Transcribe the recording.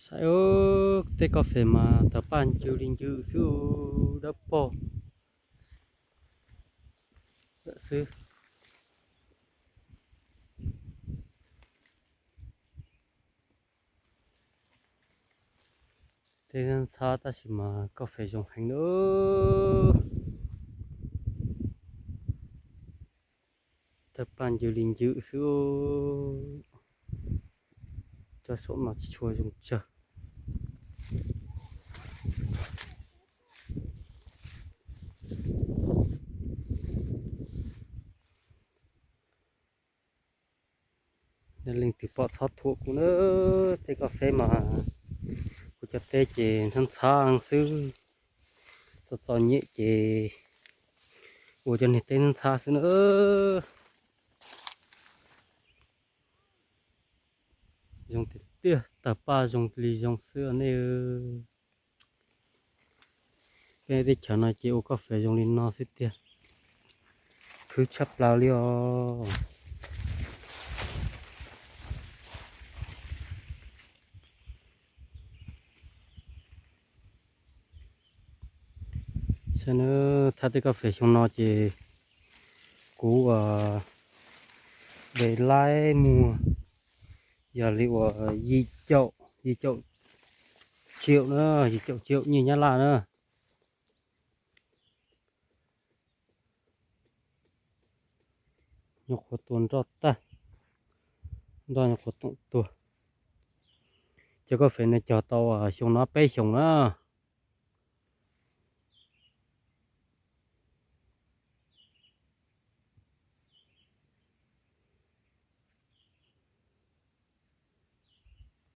Saib, tej koj fes mas tawg paj ncw li ncw xwb, dawb paug lawm xwb. Tej ntxhab tab sis mas koj fes zoo heev na. Tawg paj ncw li ncw xwb. Cov saum no tsis tshua zoo tsawg. Yog leej twg pom txhob thuam kuv na, tej koj fes mas kuv cov teb ces ntxhab ntxhab xwb. Txom txom nyem ces ua cov niag teb ntxhab xwb na. Zoo tiag tiag, tawg paj zoo li zoo xwb nej. Peb teb chaws no ces ua koj fes zoo li no xwb tiag, khwv tshaj plaws li os. Saib na, thaj tej koj fes xyoo no ces kuv ua de laib muag yog li uas yim caum, yim caum tsiaum na, yim caum tsiaum nyiaj Nyab Laj na. Nyuam qhuav tuag nroj tag, nroj nyuam qhuav toom tuag. Cov koj fes no cog tau xyoo no peb xyoos na.